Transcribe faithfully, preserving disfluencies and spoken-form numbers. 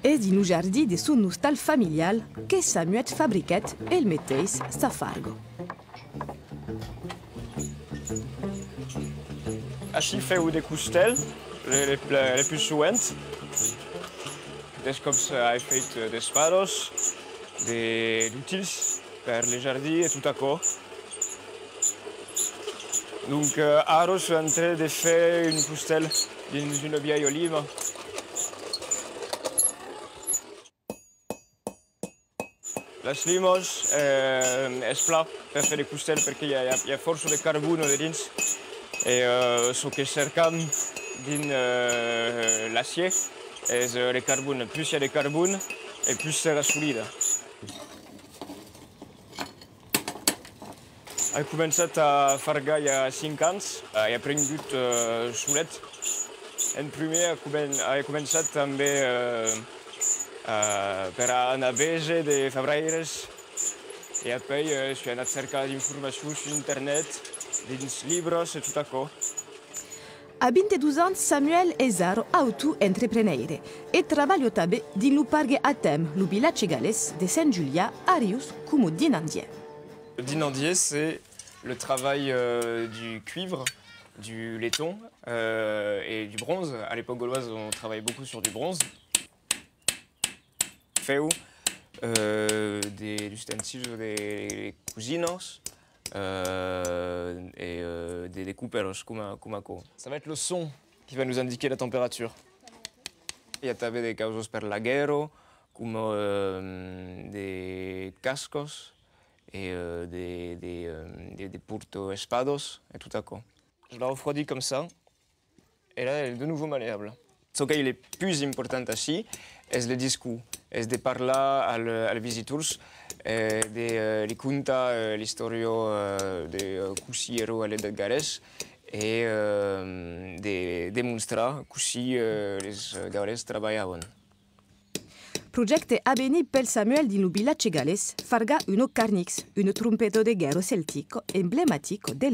Es dins lo jardin de son ostal familial que Samuel fabriquèt el meteis sa farga. Ací fèu de costèl, le, le, le, le pus sovent. Des còps ai fèit d'espadas, de, d'utils per le jardin e tot aquò. Donc, eh, ara soi en tren de fèr un costèl dins una vièlha lima. Las limas, eh, es plan per fèr de costèl perque i a, i a, i a fòrça de carbon dedins e, eh, çò que cercam dins, eh, l'acièr es, eh, de carbon. Pus i a de carbon e pus serà solida. Ai començat a fargar i a cinc ans. Ai aprengut, eh, solet. En prumèr, ai comen-, ai començat tanben, eh, eh, per anar véser de fabraires. E apèi, eh, soi anat cercar d'informacions sus internet, dins libres e tot aquò. A vint-e-dos ans, Samuel es ara autoentrepreneire e trabalha tanben dins lo pargue Atem, lo vilatge galés de Sent Julian, a Rius, coma dinandièr. Dinandièr, c'est le travail, euh, du cuivre, du laiton, euh, et du bronze. À l'époque gauloise, on travaillait beaucoup sur du bronze. Fèu, euh, de, d'ustensils de cosinas, euh, e, euh, de, de coperas, coma, coma aquò. Ça va être le son qui va nous indiquer la température. I a tanben de causas per la guèrra, coma, euh, de cascas e, euh, de, de, euh, de, de porta-espadas e tot aquò. Je la refroidis comme ça. E la, elle est de nouveau malléable. Çò qu'ei le pus important ací es le discors, es de parlar al, als visitors, eh, de, eh, li contar, eh, l'istòria, eh, de, eh, cossí èra l'Edat Galés e, eh, de demonstrar cossí, eh, les Galés trabalhavan. Projècte a venir pel Samuel dins lo vilatge galés, fargar una carnix, una trompeta de guèrra celtica emblematica de